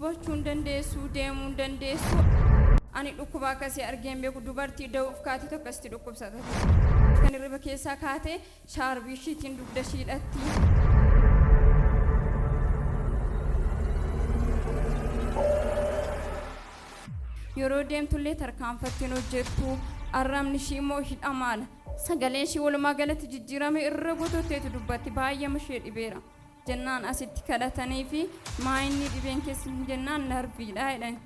Dubbachuu hin dandeessu, deemuu hin dandeessu. Ani dhukkuba akkasii argee hin beeku. Dubartii da'uuf kaatetu akkasitti dhukkubsata ture. Kan hirriba keessaa kaatee shaarbii ishiitiin dugda ishii hidhatti. Yeroo deemtullee tarkaanfatti hin hojjettu. Arrabni ishii immoo hidhamaadha. Sagaleen ishii walumaa galatti jijjiirame irra gototteetu dubbatti. Baay'eema ishee dhibeera. Jennaan asitti kadhataniifi maa inni dhibeen keessan jennaan narviidha jedhan.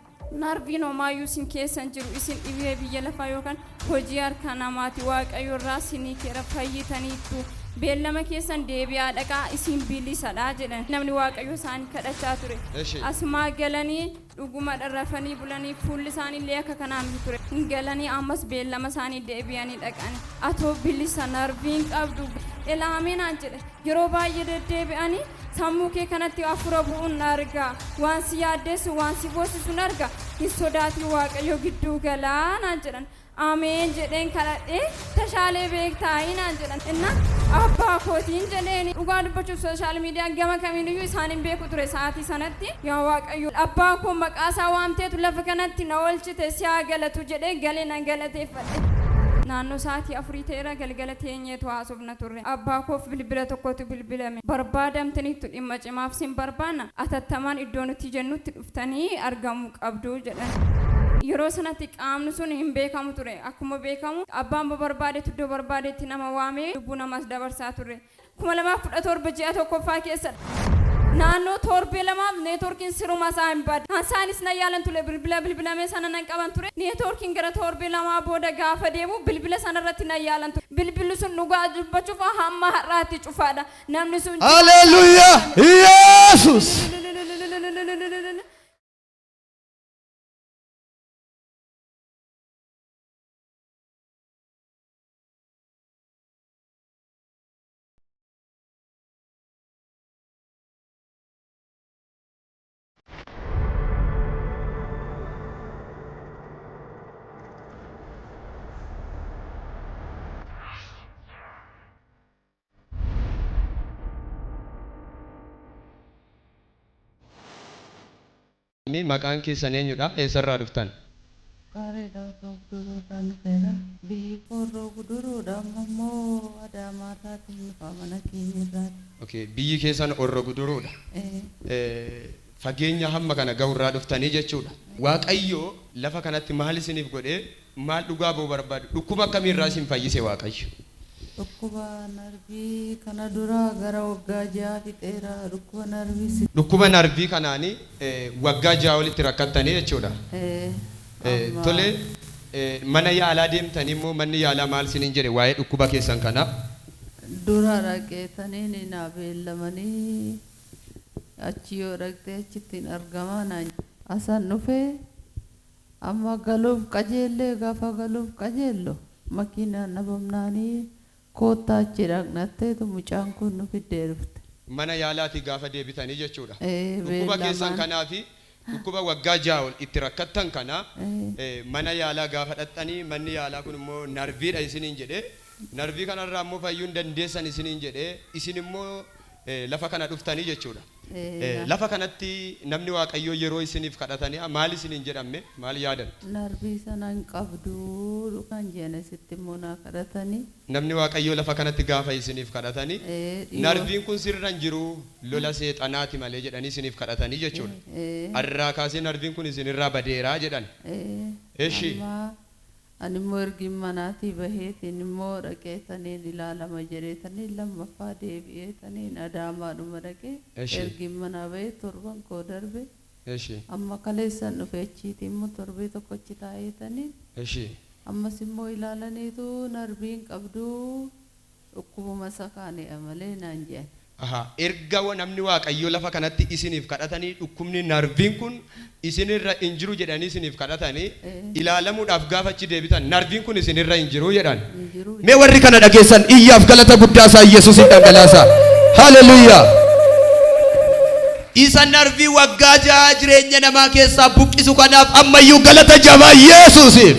Narviin homaayyuu isin keessa hin jiru isin dhibee biyya lafaa yookaan hojii harka namaati waaqayyo irraa isin hiikeera fayyitaniittu beellama keessan deebi'aa dhaqaa isin bilisadha jedhan. Namni waaqayyo isaan kadhachaa ture. Eshi. Asumaa galanii dhugumadha rafanii bulanii fuulli isaanii illee akka kanaa miti ture. Hin galanii ammas beellama isaanii deebi'anii dhaqan. Atoo bilisa narviin qabdu elaamee naan jedhe. Yeroo baay'ee deddeebi'anii sammuu kee kanatti hafuura bu'uun na arga. Waan si yaaddeessu, waan si boossisu na arga. Hin sodaatin Waaqayyo gidduu galaa naan jedhan. Ameen jedheen kadhadhee tashaalee beektaayii naan jedhan. Innaan abbaa kootiin jedheen dhugaa dubbachuuf sooshaal miidiyaa gama kamiiniyyuu isaan hin beeku ture sa'aatii sanatti. Yaa Waaqayyo abbaa koo maqaa isaa waamteetu lafa kanatti na oolchite si haa galatu jedhee galee nan galateeffadhe. Naannoo sa'aatii afurii ta'eera galgala teenyeetu haasofna turre. Abbaa koof bilbila tokkotu bilbilame. Barbaadamtaniittu dhimma cimaaf sin barbaanna atattamaan iddoo nuti jennutti dhuftanii argamuu qabdu jedhan. Yeroo sanatti qaamni sun hin beekamu ture. Akkuma beekamu abbaan barbaadetti iddoo barbaadetti nama waamee lubbuu namaas dabarsaa ture. 2017 ji'a tokkoffaa keessa naannoo torbee lamaaf neetworkiin siruma isaa hin bade. Isaanis na yaalan ture bilbila bilbilamee sana nan qaban ture. Neetworkiin gara torbee lamaa booda gaafa deemu bilbila sana irratti na yaalan ture. Bilbilli sun dhugaa dubbachuuf hamma har'aatti cufaadha. Namni sun Haleluuyaa! Yesus! Maqaan keessan eenyudha? Eessarraa dhuftan? Gaariidha Horroo Guduruudhaan dhufeera. Biyyi koo Horroo Guduruudha amma immoo Adaamaa irraatiin dhufa mana keenya irraati. Okay, biyyi keessan Horroo Guduruudha. Ee. Fageenya hamma kana gahurraa dhuftanii jechuudha. Waaqayyo lafa kanatti maal isiniif godhee maal dhugaa ba'uu barbaadu? Dhukkuba akkamiirraa isin fayyise Waaqayyo? Dhukkuba narvii kana dura gara waggaa ja'a fixeera. Dhukkuba narvii si. Dhukkuba narvii kanaanii waggaa ja'a olitti rakkattanii jechuudha. Ee. Amma. Tole mana yaalaa deemtanii immoo manni yaalaa maal isiniin jedhe waa'ee dhukkuba keessan kanaa? Dura dhaqeetaniin naa beellamanii achi yoo dhaqxee achitti hin argamaa naan asan dhufee amma galuuf qajeellee gaafa galuuf qajeellu makiinaan dhabamnaanii koottaa achi dhaqnatteetu mucaan kun nu fiddee dhufte. Mana yaalaatii gaafa deebitanii jechuudha. Ee, Dhukkuba keessan beellamaan. kanaa fi dhukkuba waggaa ja'a ol itti rakkattan kana Ee. mana yaalaa gaafa dhaqxanii manni yaalaa kun immoo narviidha isiniin jedhee narvii kanarraa immoo fayyuu hin dandeessan isiniin jedhee isin immoo lafa kana dhuftanii jechuudha. Ee, Lafa kanatti namni Waaqayyoo yeroo isiniif kadhatanii maal isiniin jedhame maal yaadattu? Narvii sana hin qabdu kan jedhan sitti immoo naa kadhatanii. Namni Waaqayyoo lafa kanatti gaafa isiniif kadhatanii Ee, dhiyoo. narviin kun sirra hin jiru lola seexanaati malee jedhanii isiniif kadhatanii jechuudha. Ee, Har'aa kaasee narviin kun isinirraa badeeraa jedhan. Ee, Eshi. Amma ani immoo ergi manaatii baheetiin immoo dhaqeetaniin ilaalama jedheetaniin lammaffaa deebi'eetaniin Adaamaadhuma dhaqee Eshi. ergi manaa bahee torban koo darbe Eshi. amma kaleessan dhufe achiitii immoo torbee tokko achi taa'eetaniin Eshi. ammas immoo ilaalaniitu narviin qabduu dhukkubuma isa kaaniidha malee naan jedhan. Aha, erga namni Waaqayyoo lafa kanatti isiniif kadhatanii dhukkubni narviin kun isinirra hin jiru jedhanii isiniif kadhatanii ilaalamuudhaaf gaafa achi deebitan narviin kun isinirra hin jiru jedhan. Hin jiru. Mee warri kana dhageessan iyyaaf galata guddaa isaa Yesuusiin dhangalaasaa. Haleluuyaa. Isa narvii waggaa ja'a jireenya namaa keessaa buqqisu kanaaf ammayyuu galata jabaa Yesuusiif.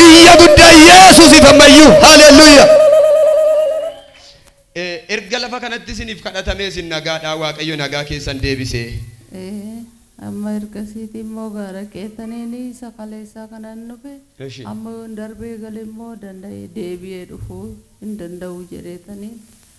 Iyya guddaa Yesuusiif ammayyuu. Haleluuyaa. Erga lafa kanatti isiniif kadhatamee isin nagaadhaa Waaqayyo nagaa keessan deebisee. Ee. Amma ergasiiti immoo gara qeetaniin isa kaleessaa kanan dhufe. Eshi. Amma yoon darbee gale immoo danda'ee deebi'ee dhufuu hin danda'u jedheetaniin.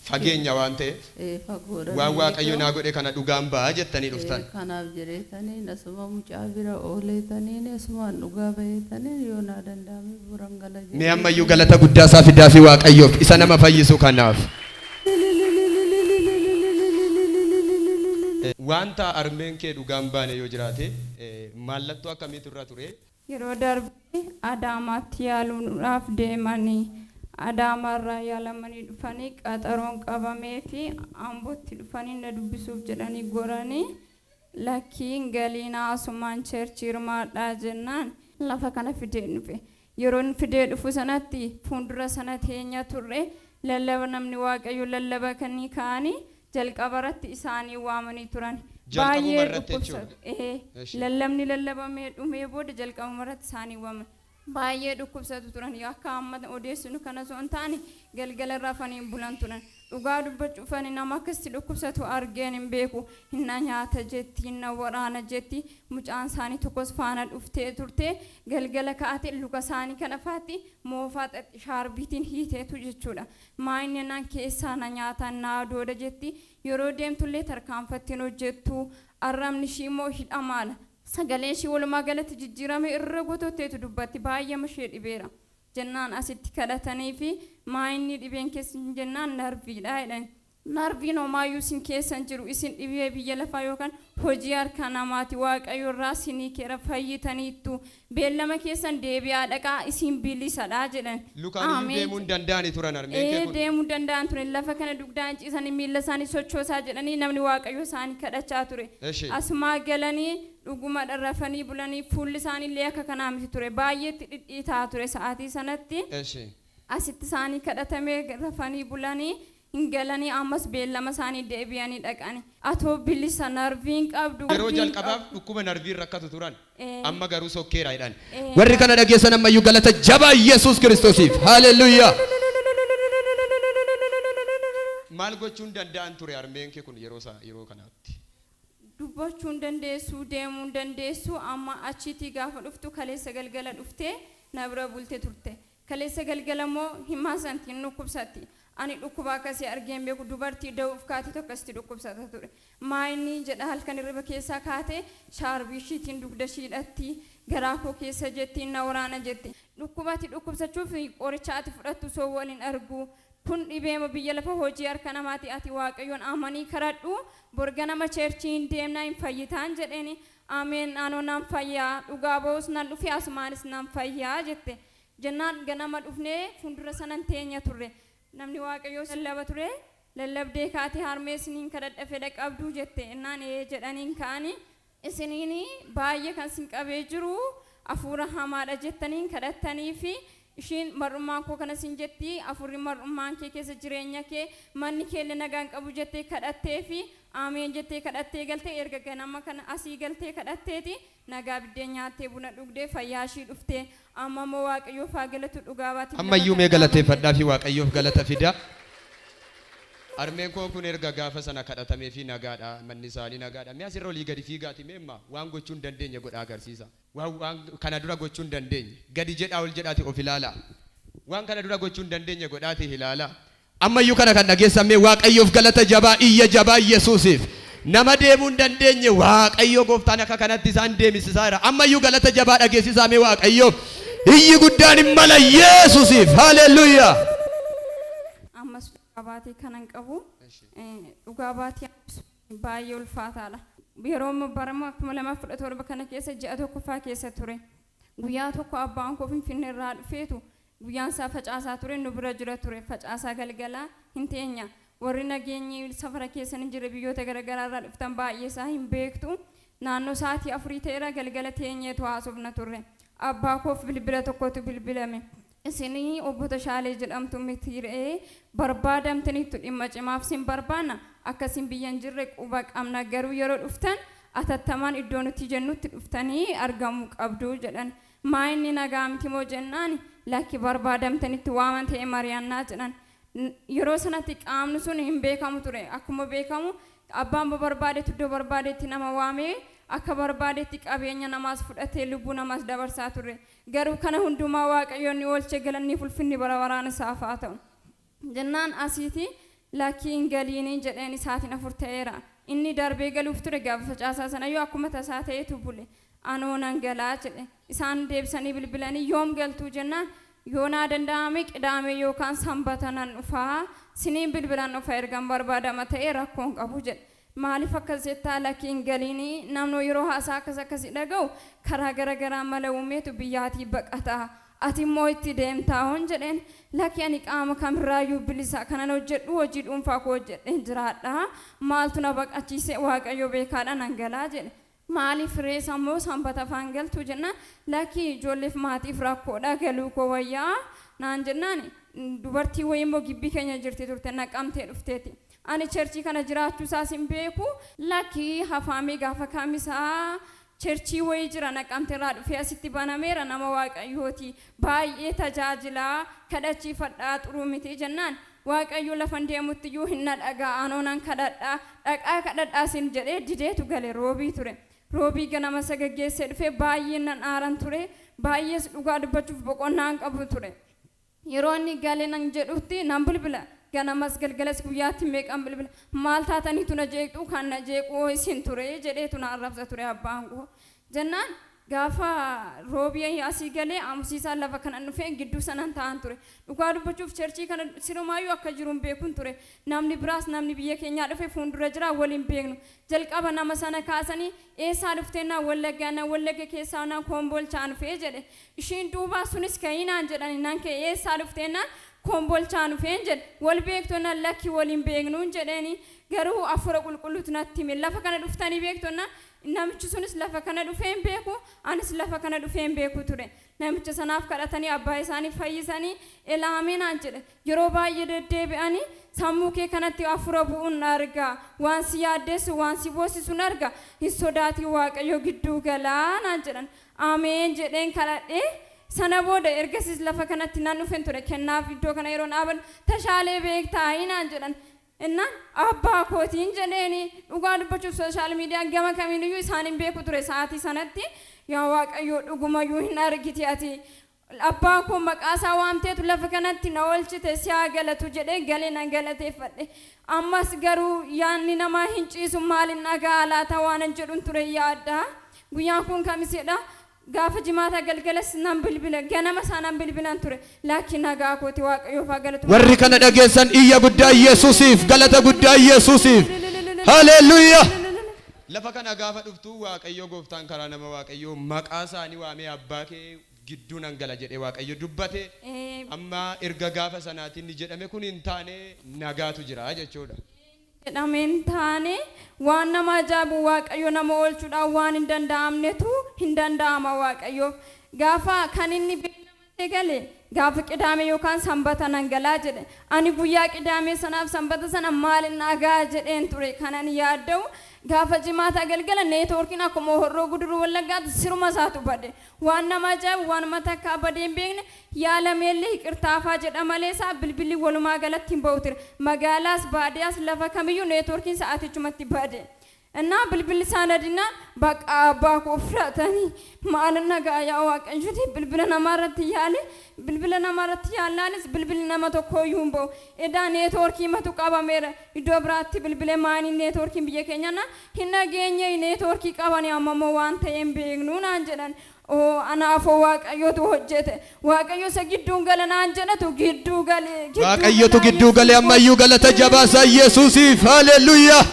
Fageenya waan ta'eef Fagoodha. waan Waaqayyo naa godhe kana dhugaan ba'a jettanii dhuftan. Kanaaf jedheetaniin asuma mucaa bira ooleetaniin asumaan dhugaa baheetaniin yoo naa danda'ame buran gala jedhee. Mee ammayyuu galata guddaa isaa fidaa fi Waaqayyoof isa nama fayyisu kanaaf. Wanta harmeen kee dhugaan baane yoo jiraate mallattoo akkamiitu irra ture? Yeroo darbe Adaamaatti yaaluudhaaf deemanii Adaamaarraa yaalamanii dhufanii qaxaroon qabamee fi Ambootti dhufanii na dubbisuuf jedhanii goranii lakkiin galiinaa asumaan cheerchii hirmaadhaa jennaan lafa kana fidee dhufe. Yeroo inni fidee dhufu sanatti fuuldura sana teenya turre lallaba namni Waaqayyo lallaba kanii ka'anii jalqaba irratti isaanii waamanii turan. Jalqabuma Baay'ee irratti dhukkubsatu. jechuudha. Eshi. Lallabni lallabamee dhumee booda jalqabuma irratti isaanii waaman. Baay'ee dhukkubsatu turan. Akka amma odeessinu kana osoo hin taane galgala rafanii bulan turan. Dhugaa dubbachuuf ani nama akkasitti dhukkubsatu argeen hin beeku. Hinna nyaata jetti, hinna waraana jetti. Mucaan isaanii tokkos faana dhuftee turte. Galgala kaa'ate luka isaanii kana faatti moofaa xaxi shaarbiitiin hiiteetu jechuudha. Maayinni naan keessaa na nyaata naa dooda jetti. Yeroo deemtullee tarkaanfattiin hojjettu. Arrabni ishii immoo hidhamaadha. Sagaleen ishii walumaa galatti jijjiirame irra gototteetu dubbatti baay'ee ishee dhibeera. Jennaan asitti kadhatanii fi maayinni dhibeen keessa jennaan narviidha jedhan. Narviin homaayyuu isin keessa hin jiru isin dhibee biyya lafaa yookaan hojii harka namaati Waaqayyo irraa isinii keera fayyitaniittu beellama keessan deebi'aa dhaqaa isin bilisadha jedhan. Lukaan iyyuu Ameen. deemuu hin danda'ani turan harmeen kee kun. Deemuu danda'an ture lafa kana dugdaan ciisanii miilla isaanii sochoosaa jedhanii namni Waaqayyo isaanii kadhachaa ture. Eshi. Asumaa galanii dhuguma rafanii bulanii fuulli isaanii illee akka kanaa miti ture baay'eetti dhidhiitaa ture sa'aatii sanatti. Eshi. Asitti isaanii kadhatamee rafanii bulanii hin galanii ammas beellama isaanii deebi'anii dhaqani. Atoo bilisa narviin qabdu. Yeroo jalqabaaf dhukkuba narviin rakkatu turan. Amma garuu sokkeera jedhan. Warri kana dhageessan ammayyuu galata jabaa Yesuus Kiristoosiif. Haleluuyaa. Maal gochuun danda'an ture harmeen kee kun yeroo isaa yeroo kanaatti? Dubbachuu hin dandeessu, deemuu hin dandeessu. Amma achiitii gaafa dhuftu kaleessa galgala dhuftee na bira bulte turte. Kaleessa galgala immoo himaasanti hin dhukkubsatti. Ani dhukkuba akkasii argee hin beeku dubartii da'uuf kaate tokkosti dhukkubsata ture. Maayinni jedha halkan hirriba keessaa kaate shaarbii ishiitiin dugda ishiidhatti garaa koo keessa jetti na waraana jetti. Dhukkuba ati dhukkubsachuuf qoricha ati fudhattu soo waliin argu. Kun dhibeema biyya lafa hojii harka namaati ati Waaqayyoon amanii kadhadhu borga nama cheerchii hin deemna hin fayyitaan jedheeni ameen anoo nan fayyaa dhugaa ba'us nan dhufe asumaanis nan fayyaa jette. Jennaan ganama dhufnee fuuldura sanan teenya turre. Namni Waaqayyoo lallaba ture lallabdee kaate harmee isiniin kadhadha fedha qabduu jette innaan ee jedhaniin ka'anii isiniin baay'ee kan isin qabee jiru hafuura hamaadha jettaniin kadhattanii fi ishiin mar'ummaan koo kana sin jetti hafuurri mar'ummaan kee keessa jireenya kee manni kee illee nagaan qabu jettee kadhattee fi ameen jettee kadhattee galtee erga ganama kana asii galtee kadhatteeti nagaa biddeen nyaattee buna dhugdee fayyaa ishii dhuftee amma immoo Waaqayyoof haa galatu dhugaa baati. Ammayyuu mee galateeffadhaa fi Waaqayyoof galata fidaa. Harmeen koo kun erga gaafa sana kadhatamee fi nagaadha manni isaanii nagaadha. Mee asirra olii gadi fiigaati mee amma waan gochuu hin dandeenye godhaa agarsiisa. Waan kana dura gochuu hin dandeenye gadi jedhaa ol jedhaati of ilaalaa. Waan kana dura gochuu hin dandeenye godhaati ilaalaa. Ammayyuu kana kan dhageessan mee Waaqayyoof galata jabaa iyya jabaa Yesuusiif. Nama deemuu hin dandeenye Waaqayyo gooftaan akka kanatti isaan deemsisaa jira. Ammayyuu galata jabaa dhageessisaa mee Waaqayyoof. Iyyi guddaan hin mala Yesuusiif. Haleluuyaa. Ammas dhugaa baatii kanan qabu dhugaa baatii baay'ee ulfaataadha. Yeroo barama 2017 kana keessa ji'a tokkoffaa keessa ture. Guyyaa tokko abbaan koo Finfinnee irraa dhufeetu guyyaan isaa facaasaa ture nu bira jira ture facaasaa galgalaa hin teenya. Warri nageenyi safara keessa hin jirre biyyoota garaagaraa irraa dhuftan baay'ee isaa hin beektu. Naannoo sa'aatii 4 ta'eera galgala teenyeetu haasofna turre. Abbaa koof bilbila tokkotu bilbilame. Isinii obbo Tashaalee jedhamtu miti re'ee barbaadamtaniittu dhimma cimaaf sin barbaanna akkasiin biyya hin jirre quba qabna garuu yeroo dhuftan atattamaan iddoo nuti jennutti dhuftanii argamuu qabdu jedhan. Maayinni nagaa miti moo jennaan lakki barbaadamtanitti waaman ta'e mari'annaa jedhan. Yeroo sanatti qaamni sun hin beekamu ture akkuma beekamu abbaan barbaadetti iddoo barbaadetti nama waamee Akka barbaadetti qabeenya namaas fudhatee lubbuu namaas dabarsaa ture. Garuu kana hundumaa Waaqayyoon ni oolche, galanni ulfinni bara baraan isaaf haa ta'u. Jennaan asiiti lakkii hin galiinii jedheen isaatiin 4 ta'eera. Inni darbee galuuf ture gaafa facaasaa sana yoo akkuma tasaa ta'etu bule. Anoo nan galaa jedhe. Isaan deebisanii bilbilanii yoom galtuu jennaan yoo naa danda'ame qidaame yookaan sanbata nan dhufaa siniin bilbilan dhufa ergan barbaadama ta'e rakkoon qabu jedhe. Maaliif akkas jettaa lakkii hin galiinii namni yeroo haasaa akkas akkasii dhaga'u karaa gara garaa mala uumeetu biyyaatii baqataa. Ati immoo itti deemtaa hon jedheen lakki ani qaama kamirraayyuu bilisa kanan hojjedhu hojii dhuunfaa koo hojjedheen jiraadha. Maaltu na baqachiise Waaqayyo beekaadha nan galaa jedhe. Maaliif reessa immoo sanbata afaan galtuu jennaan lakki ijoolleef maatiif rakkoodha galuu koo wayyaa naan jennaan dubartii wayii immoo gibbii keenya jirti turte naqamtee dhufteeti. Ani cherchii kana jiraachuu isaas hin beeku lakki hafaamee gaafa kamisaa cherchii wayii jira naqamteerraa dhufee asitti banameera nama Waaqayyooti baay'ee tajaajilaa kadhachiifadhaa xuruu miti jennaan Waaqayyo lafan deemutti iyyuu hin na dhagaa anoo nan kadhadhaa dhaqaa kadhadhaa sin jedhee dideetu gale roobii ture. Roobii ganama isa gaggeessee dhufee baay'ee nan aaran ture baay'ees dhugaa dubbachuuf boqonnaan qabu ture. Yeroo inni gale nan jedhutti nan bilbila. Ganamas galgalas guyyaatti meeqan bilbila. Maal taataniitu na jeeqxu kan na jeequ isin ture jedheetu na arrabsa ture abbaan koo. Jennaan gaafa roobii asii galee amusiisaan lafa kana dhufee gidduu sanan ta'an ture. Dhugaa dubbachuuf cherchii kana sirumaayyuu akka jiru hin beekun ture. Namni biraas namni biyya keenyaa dhufe fuuldura jira waliin beeknu. Jalqaba nama sana kaasanii eessaa dhufteenaa Wallaggaa na Wallagga keessaa na Kombolchaa dhufee jedhe. Ishiin duubaa sunis ka'inaan jedhani nan ka'e eessaa dhufteenaa Kombolchaa dhufeen jedhe. Wal beektonna lakki waliin beeknuun jedheeni garuu afura qulqulluutu natti hime. Lafa kana dhuftanii beektonna namichi sunis lafa kana dhufee hin beeku anis lafa kana dhufee hin beeku ture. Namicha sanaaf kadhatanii abbaa isaanii fayyisanii elaameenaan jedhe. Yeroo baay'ee deddeebi'anii sammuu kee kanatti afura bu'uun arga waan si yaaddeessu waan si boosisu arga hin sodaatiin Waaqayyo gidduu galaa naan jedhan. Ameen jedheen kadhadhee sana booda ergasiis lafa kanatti nan dhufen ture kennaaf iddoo kana yeroo dhaaban tashaalee beektaa naan jedhan. Innaan abbaa kootiin jedheeni dhugaa dubbachuuf sooshaal miidiyaan gama kamiiniyyuu isaan hin beeku ture sa'aatii sanatti yaa Waaqayyo dhugumayyuu hin argiti ati abbaa koo maqaa isaa waamteetu lafa kanatti na oolchite si haa galatu jedhee galee nan galateeffadhe. Ammas garuu yaanni namaa hin ciisu maalin dhagaa laata waan jedhuun ture yaadda. Guyyaan kun kamisedha. Gaafa jimaata galgalas nan bilbila ganama isaa nan bilbilan ture laakiin nagaa kooti Waaqayyoof haa galatu. Warri kana dhageessan iyya guddaa Yesuusiif galata guddaa Yesuusiif. Haleluuyaa. Lafa kana gaafa dhuftu Waaqayyo gooftaan karaa nama Waaqayyo maqaa isaanii waamee abbaa kee gidduu nan gala jedhee Waaqayyo dubbate. Amma erga gaafa sanaatiin ni jedhame kun hin taane nagaatu jira jechuudha. Jedhameen taane waan nama ajaa'ibu Waaqayyo nama oolchuudhaan waan hin danda'amnetu hin danda'ama Waaqayyoof. Gaafa kan inni beellamatee gale gaafa qidaame yookaan sanbata nan galaa jedhe. Ani guyyaa qidaamee sanaaf sanbata sana maalin nagaa jedheen ture kanan yaadda'u. Gaafa jimaata galgala neetwoorkiin akkuma horroo guduruu Wallaggaatti siruma isaatu bade. Waan nama ajaa'ibu waan takka badee hin beekne yaalameellee hiqirtaafaa jedha malee isaa bilbilli walumaa galatti hin ba'u ture. Magaalaas baadiyyaas lafa kamiyyuu neetwoorkiin sa'aatichumatti bade. Innaa bilbilli isaa nadinaan bakka abbaa koo fudhatanii maal nagaa yaa Waaqayyo bilbila namaarratti yaale bilbila namaarratti yaallaanis bilbilli nama tokkooyyuu hin ba'u. Edaa neetwoorkii matu qabameera iddoo biraatti bilbilee maanii neetwoorkiin biyya keenya na hin dhageenye neetwoorkii qabanii amma immoo waan ta'e hin beeknu naan jedhan. Oo anaafoo Waaqayyotu hojjete Waaqayyo isa gidduun gala naan jedhatu gidduu gale. Waaqayyotu gidduu galee ammayyuu galata jabaasaa Yesuusiif. Haleluuyaa.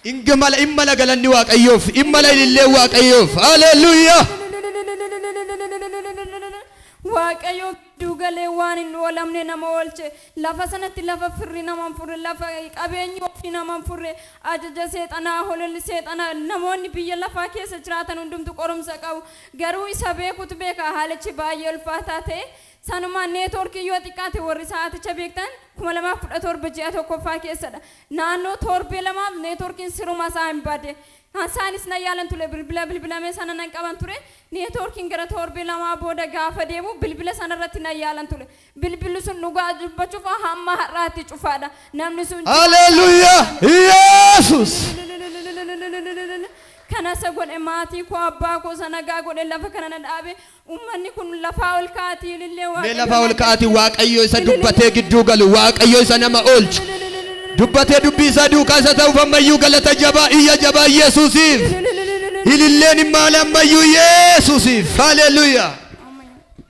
Ingimala immala galanni Waaqayyoof immala ilillee Waaqayyoof. Haleluuyaa. Waaqayyo gidduu galee waan hin oolamne nama oolche lafa sanatti lafa firri nama hin furre lafa qabeenyi ofii nama hin furre ajaja seexanaa hololli seexanaa namoonni biyya lafaa keessa jiraatan hundumtu qorumsa qabu garuu isa beekutu beeka haalichi baay'ee ulfaataa ta'e sanumaan neetwoorkii yoo xiqqaate warri sa'aaticha beektan 2017 ji'a tokkoffaa keessadha naannoo torbee lamaaf neetwoorkiin siruma isaa hin bade. Isaanis na yaalan ture bilbila bilbilamee sana nan qaban ture neetwoorkiin gara torbee lamaa booda gaafa deemu bilbila sana irratti na yaalan ture bilbilli sun dhugaa dubbachuuf hamma har'aatti cufaadha namni sun. Haleluuyaa. Yesuus. Kana isa godhe maatii koo abbaa koo isa nagaa godhe lafa kana na dhaabe. Uummanni kun lafaa ol ka'aatii ilillee Mee Waaqayyo lafaa ol nagaa ka'aati Waaqayyo isa dubbatee gidduu galu, Waaqayyo isa nama oolchu. Dubbatee dubbii isaa duukaa isa ta'uuf ammayyuu galata jabaa, iyya jabaa Yesuusiif. Ililleen hin maal ammayyuu Yesuusiif. Haleluuyaa.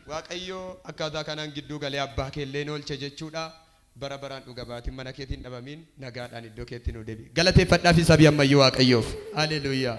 Waaqayyo akkaataa kanaan gidduu galee abbaa kee illee oolche jechuudha. Bara baraan dhuga baatiin mana keetiin dhabamiin nagaadhaan iddoo keetti nu deebi. Galateeffadhaa fi sabii ammayyuu Waaqayyoof. Haleluuyaa.